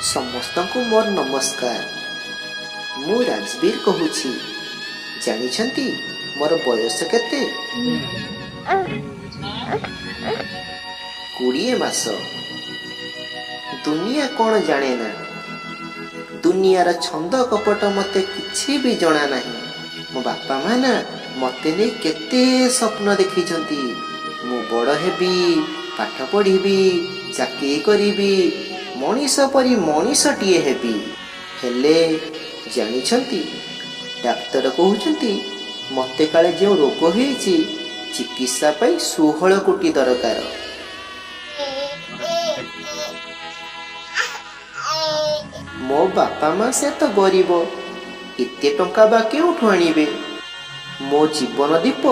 ସମସ୍ତଙ୍କୁ ମୋର ନମସ୍କାର। ମୁଁ ରାଜବୀର କହୁଛି। ଜାଣିଛନ୍ତି ମୋର ବୟସ କେତେ? 20 ମାସ। ଦୁନିଆ କ'ଣ ଜାଣେ ନା, ଦୁନିଆର ଛନ୍ଦ କପଟ ମୋତେ କିଛି ବି ଜଣା ନାହିଁ। ମୋ ବାପା ମା ନା ମୋତେ ନେଇ କେତେ ସ୍ୱପ୍ନ ଦେଖିଛନ୍ତି। ମୁଁ ବଡ଼ ହେବି, ପାଠ ପଢ଼ିବି, ଚାକିରି କରିବି, ମଣିଷ ପରି ମଣିଷଟିଏ ହେବି। ହେଲେ ଜାଣିଛନ୍ତି, ଡାକ୍ତର କହୁଛନ୍ତି ମୋତେ କାଳେ ଯେଉଁ ରୋଗ ହେଇଛି ଚିକିତ୍ସା ପାଇଁ 16 କୋଟି ଦରକାର। ମୋ ବାପା ମା ସେ ତ ଗରିବ, ଏତେ ଟଙ୍କା ବା କେଉଁଠୁ ଆଣିବେ? ମୋ ଜୀବନ ଦୀପ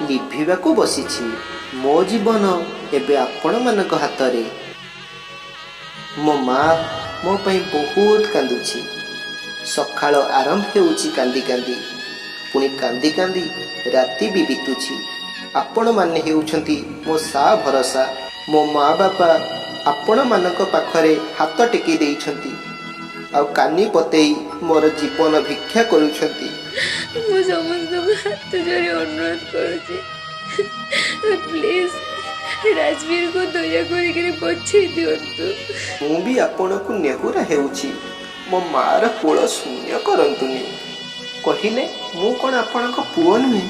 ଲିଭିବାକୁ ବସିଛି। ମୋ ଜୀବନ ଏବେ ଆପଣମାନଙ୍କ ହାତରେ। ମୋ ମା ମୋ ପାଇଁ ବହୁତ କାନ୍ଦୁଛି। ସକାଳ ଆରମ୍ଭ ହେଉଛି କାନ୍ଦି କାନ୍ଦି, ପୁଣି କାନ୍ଦି କାନ୍ଦି ରାତି ବି ବିତୁଛି। ଆପଣମାନେ ହେଉଛନ୍ତି ମୋ ସା ଭରସା। ମୋ ମା ବାପା ଆପଣମାନଙ୍କ ପାଖରେ ହାତ ଟେକି ଦେଇଛନ୍ତି ଆଉ କାନି ପତେଇ ମୋର ଜୀବନ ଭିକ୍ଷା କରୁଛନ୍ତି। ମୁଁ ସମସ୍ତଙ୍କୁ ହାତ ଯୋଡ଼ି ଅନୁରୋଧ କରୁଛି, ପ୍ଲିଜ୍ ରାଜବୀରକୁ ଦୟା କରିକିରି ବଞ୍ଚେଇ ଦିଅନ୍ତୁ। ମୁଁ ବି ଆପଣଙ୍କୁ ନେହୁରା ହେଉଛି, ମୋ ମାର କୋଳ ଶୂନ୍ୟ କରନ୍ତୁନି। କହିଲେ, ମୁଁ କ'ଣ ଆପଣଙ୍କ ପୁଅ ନୁହେଁ?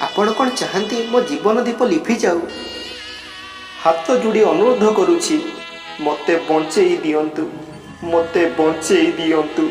ଆପଣ କ'ଣ ଚାହାନ୍ତି ମୋ ଜୀବନ ଦୀପ ଲିଭିଯାଉ? ହାତ ଯୋଡ଼ି ଅନୁରୋଧ କରୁଛି, ମୋତେ ବଞ୍ଚେଇ ଦିଅନ୍ତୁ, ମୋତେ ବଞ୍ଚେଇ ଦିଅନ୍ତୁ।